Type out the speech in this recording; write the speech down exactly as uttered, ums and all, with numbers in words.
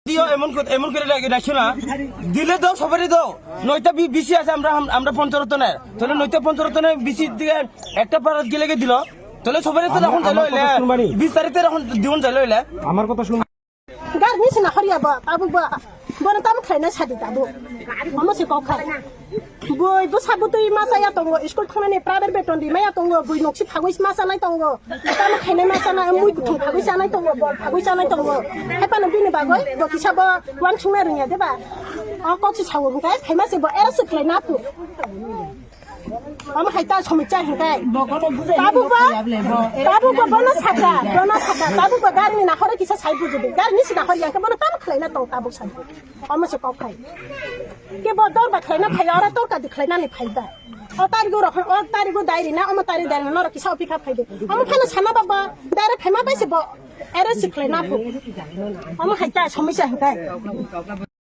দিও, এমন করে, এমন করে লাগে, দেখছো না? দিলে দাও, সবারই দাও। নয়টা বি-, বিসি আছে, আমরা, আমরা পঞ্চরত্নের। তাহলে নয়টা পঞ্চরত্নের বিসি দিয়ে একটা পাড়াত গেলে গিয়ে দিল। তাহলে সবারই তো আমার, এখন চাইলে আমার হইলে। কথা শুনবানি? বিশ তারিখে এখন দিন চাইলে হইলে। আমার কথা শুন। Gar ni sina hori abo, tabuk bo. Bono tabuk khlaina sadi tabuk. Omo se kok khai. Bui bwsa bwtwi masa ya tongo, school thangnani private beton di maya tongo, bui noksi phagwi masa nai tongo. Tamo khainai masa na mui kuthum phagwi chanai tongo, bol phagwi chanai tongo. Hai pano bini bagwi bo kisa bo wan sungna rwngya deba. O kok si sawo hwnkhe phaima se bo era se khlai na phu. Omo hai ta somicha hwnkhe. Tabuk bo, tabuk bo bono saka, bono saka, tabuk bo gari ni nakhoro kisa sai buji di. Gari ni sina hori ya khe bono tamo khlai na tong tabuk sai. Omo se kok khai. Ke bo dor ba khlaina phai, ora tor ka di khlaina ni phai da. O tarigo rok, o tarigo dairi na, omo tari dairi na, norok kisa opika phai de. Omo phano sana ba ba, dairi phai ma bai se bo, ere si khlaina phu. Omo hai ta somisa hai ta.